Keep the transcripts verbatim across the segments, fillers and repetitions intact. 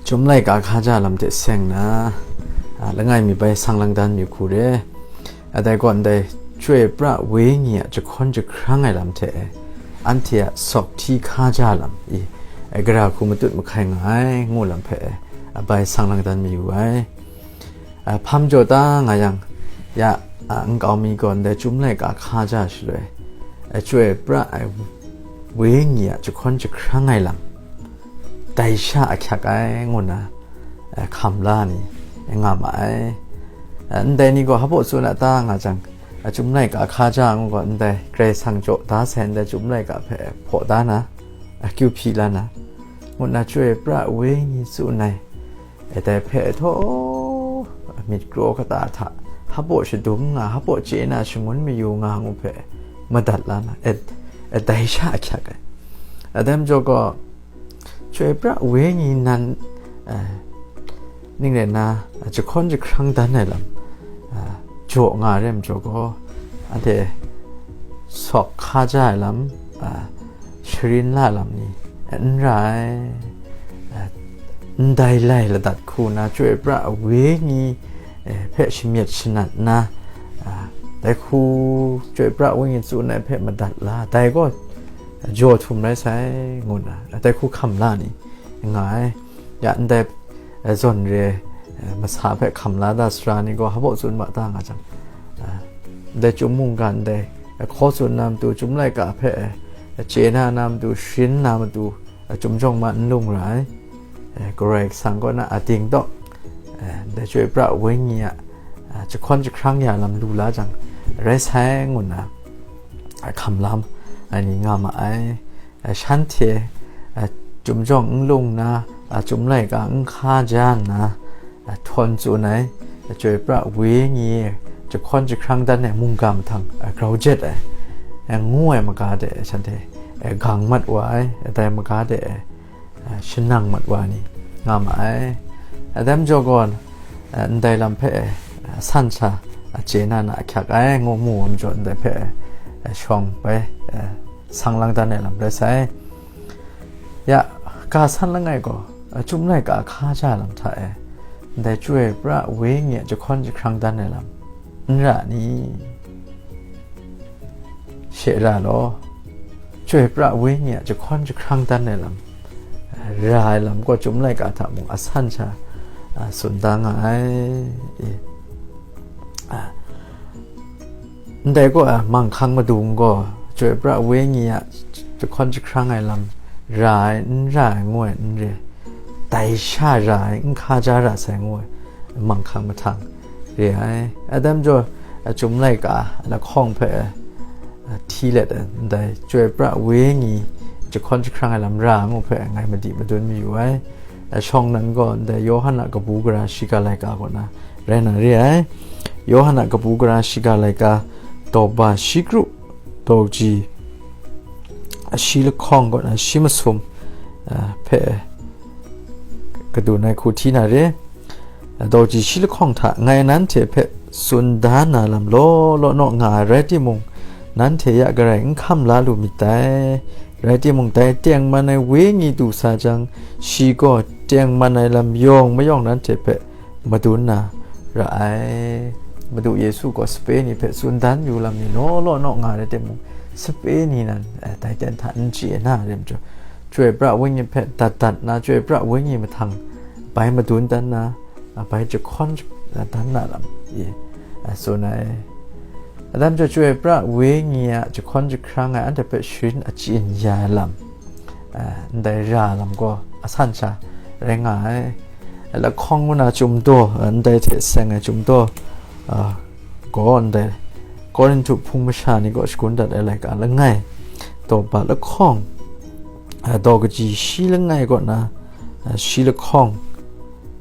Chyum laika hkaja lam hte seng nna, a, langai mi bai sang lang dan mi hku re. A, dai gaw ndai Chyoi Pra Wenyi a jahkawn jahkrang ai lam hte e, anhte a sawk hti hkaja lam i, e, gara hku matut mahkai nga ai, ngu lam hpe e, a, bai sang lang dan mi wu ai. A, hpam jaw ta nga yang, ya, a, nkau mi gaw ndai Chyum laika hkaja shaloi, a, Chyoi Pra ai Wenyi a jahkawn jahkrang ai lam, dai sha ahkyak ai ngu nna, eh, hkam la ni, eh, nga ma ai. Eh, ndai ni gaw hpaw tsun a ta nga jang, eh, Chyum laika hkaja ngu gaw ndai Karai Kasang jaw da sai ndai Chyum laika hpe hpaw da na, eh, akyu hpyi la na, ngu nna Chyoi Pra Wenyi tsun ai. Eh, dai hpe htaw, myit kraw kata hta, hpaw shadum nga, hpaw chye na shangun mayu nga ngu hpe madat la na, eh, eh, dai sha ahkyak ai. Adam jaw gaw, Chyoi Pra Wenyi nan, eh, ning rai nna, eh, jahkawn jahkrang dan ai lam, eh, jaw nga ai rai majaw gaw, anhte sawk hkaja ai lam, eh, sharin la lam ni, eh, n ra ai, eh, ndai lai ladat hku na Chyoi Pra Wenyi, eh, hpe shamyet shanat nna, ah, dai hku Chyoi Pra Wenyi tsun ai hpe madat la, dai gaw jaw htum rai sai, ngu nna, dai hku hkam la ni nga ai. Ya, ndai, eh, zawn re, eh, masa hpe hkam la da sara ni gaw hpaw tsun ma ta nga jang, eh, ndai Chyum mungga ndai, eh, hkaw tsun na matu, Chyum laika hpe, eh, chye na na matu, sharin na matu, eh, Chyum jawng ma n lung ra ai. Eh, Karai Kasang kaw na a ding dawk, eh, ndai Chyoi Pra Wenyi a, eh, jahkawn jahkrang ya lam lu la jang, rai sai ngu nna, eh, hkam lam, eh, ni nga ma ai. Eh, shanhte, eh, Chyum jawng n lung nna, eh, Chyum laika n hkaja nna, eh, htawn tsun ai, eh, Chyoi Pra Wenyi jahkawn jahkrang dan ai mungga mahtang, eh, grau jet ai, eh, ngu ai maga de shanhte, eh, gang mat wa ai, eh, dai maga de, eh, eh, shanang mat wa ni nga ma ai. Adam jaw gaw, eh, ndai lam hpe, eh, asan sha, eh, chye na na ahkyak ai, ngu mu wa majaw ndai hpe, eh, shawng bai, eh, sang lang dan ai lam rai sai. Ya, ga san langai gaw, eh, Chyum laika hkaja lam hta e, ndai Chyoi Pra Wenyi a jahkawn jahkrang dan ai lam n ra ni? She ra law, Chyoi Pra Wenyi a jahkawn jahkrang dan ai lam, ra ai lam gaw Chyum laika hta mung asan sha, a, tsun da nga ai. E, a, ndai gaw, a, manghkang madung gaw Chyoi Pra Wenyi a jahkawn jahkrang ai lam ra ai, n ra ai, ngu ai, n re, dai sha ra ai, n hkaja ra sai, ngu ai, manghkang mahtang re ai. Adam jaw, a, Chyum laika lahkawng hpe, a, hti let ai, ndai Chyoi Pra Wenyi jahkawn jahkrang ai lam ra ngu hpe ngai madi madun mayu ai. A, shawng nan gaw ndai Yawhan a kabu gara shiga laika kaw na rai na re ai. Yawhan a kabu gara shiga laika, daw ba shi kru, daw kaji shi lahkawng kaw na shi masum, a, hpe kadun ai hku hti na re. Daw kaji shi lahkawng hta ngai nanhte hpe tsun da na lam law law naw nga ai rai timung, nanhte ya garai n hkam la lu myit dai. Rai timung, dai tengman ai Wenyi du sa jang, shi gaw tengman ai lam yawng mayawng nanhte hpe madun na ra ai. Madu Yesu gaw sape ni hpe tsun dan yu lam ni law law naw nga rai timung, sape ni nan, eh, dai ten hta n chye na rim jaw, Chyoi Pra Wenyi hpe dat dat na, Chyoi Pra Wenyi mahtang bai madun dan na, a, bai jahkawn, a, dan na lam e, a, tsun ai. Adam jaw Chyoi Pra Wenyi a jahkawn jahkrang ai anhte hpe sharin achyin ya ai lam, a, ndai ra lam gaw asan sha rai nga ai. Lahkawng ngu na Chyum daw, a, ndai hte seng ai Chyum daw, a, gaw ndai Korinhtu hpung masha ni kaw shagun dat ai laika langai, daw ba lahkawng, a, daw kaji shi langai kaw na, a, shi lahkawng,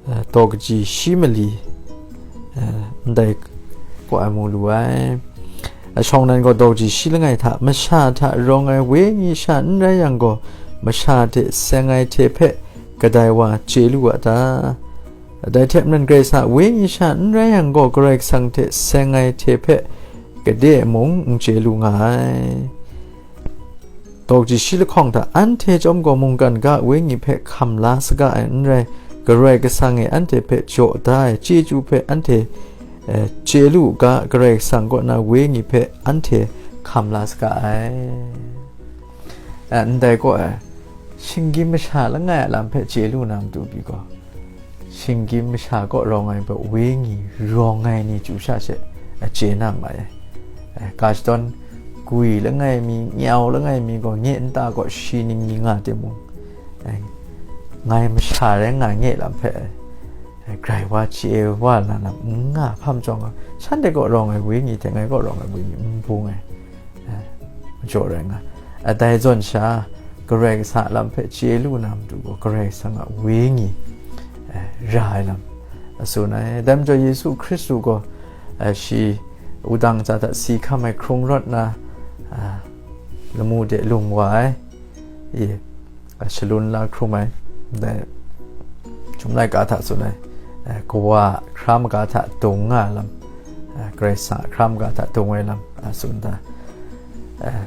a, daw kaji shi mali, a, ndai kaw ai mu lu ai. A, shawng nan gaw daw kaji shi langai hta, masha hta rawng ai Wenyi sha n rai yang gaw, masha hte seng ai hte hpe kadai wa chye lu a ta? Dai hte maren Karai Kasang a Wenyi sha n rai yang gaw, Karai Kasang hte seng ai hte hpe gade mung n chye lu nga ai. Daw kaji shi lahkawng hta anhte chyawm gaw mungkan ga a Wenyi hpe hkam la saga ai n rai, Karai Kasang e anhte hpe jaw da ai chyeju hpe anhte, eh, chye lu u ga, Karai Kasang kaw na wenyi hpe anhte hkam la saga ai. Eh, ndai kaw, eh, shinggyim masha langai a lam hpe chye lu na matu pyi gaw, shinggyim masha kaw rawng ai wenyi rawng ai ni chyu sha she, eh, chye na ma ai. Eh, ga shadawn gwi langai mi, nyau langai mi gaw nye nta kaw shi ningyi nga timung, eh, ngai masha rai nga nye lam hpe, eh, grai wa chye wa na lam n nga hpam chyawm gaw, shanhte kaw rawng ai wenyi hte ngai kaw rawng ai wenyi n bung ai, eh, majaw rai nga. Adai zawn sha, Karai Kasang a lam hpe chye lu na matu gaw, Karai Kasang a wenyi, eh, ra ai lam a tsun ai. Dai majaw Yesu Hkristu gaw, eh, shi wudang hta si hkam ai hkrung rawt na, ah, lamu de lung wa ai, i, ah, shalun la hkrum ai, dai Chyum Laika hta tsun ai, eh, kawa hkra maga hta dung nga ai lam, eh, Karai Kasang a hkra maga hta dung ai lam, ah, tsun da, eh,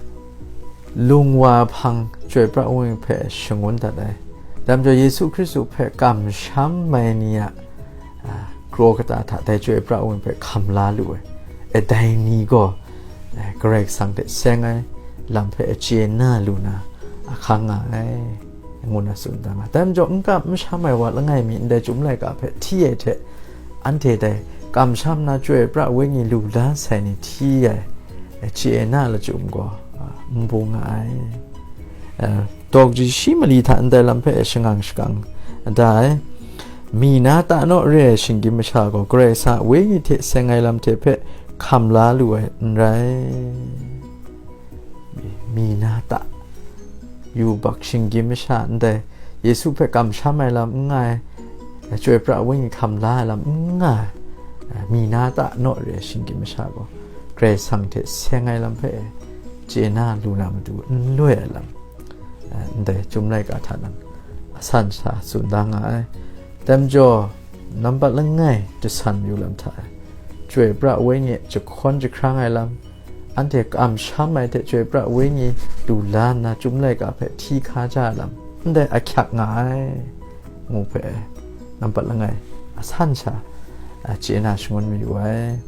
lung wa hpang Chyoi Pra Wenyi hpe shangun dat ai. Dai majaw Yesu Hkristu hpe kamsham ai ni a, a, kraw kata hta dai Chyoi Pra Wenyi hpe hkam la lu ai. E, dai ni gaw, e, Karai Kasang hte seng ai lam hpe chye na lu na, a, hkang nga ai, ngu na tsun da nga. Dai majaw, n kam n sham ai wa langai mi ndai Chyum Laika hpe hti ai hte, anhte dai kamsham na Chyoi Pra Wenyi lu la sai ni hti ai, e, chye na lachyum gaw, a, n bung nga ai. A, Dawk ji shi mali hta ndai lam hpe shangang shakang da ai. Mi na ta naw re ai shinggyim masha gaw Karai Kasang a Wenyi hte seng ai lam hte hpe hkam la lu ai n rai. Mi na ta yubak shinggyim masha ndai Yesu hpe kamsham ai lam n nga ai, Chyoi Pra Wenyi hkam la ai lam n nga ai, mi na ta naw re ai shinggyim masha gaw Karai Kasang hte seng ai lam hpe chye na lu na matu n loi ai lam, eh, ndai Chyum Laika hta nan asan sha tsun da nga ai. Dai majaw, nambat langai jasan yu lam hta e, Chyoi Pra Wenyi jahkawn jahkrang ai lam, anhte kamsham ai hte Chyoi Pra Wenyi lu la nna Chyum Laika hpe hti hka ja ai lam, ndai ahkyak nga ai, ngu hpe, nambat langai asan sha, a, chye na shangun mayu ai.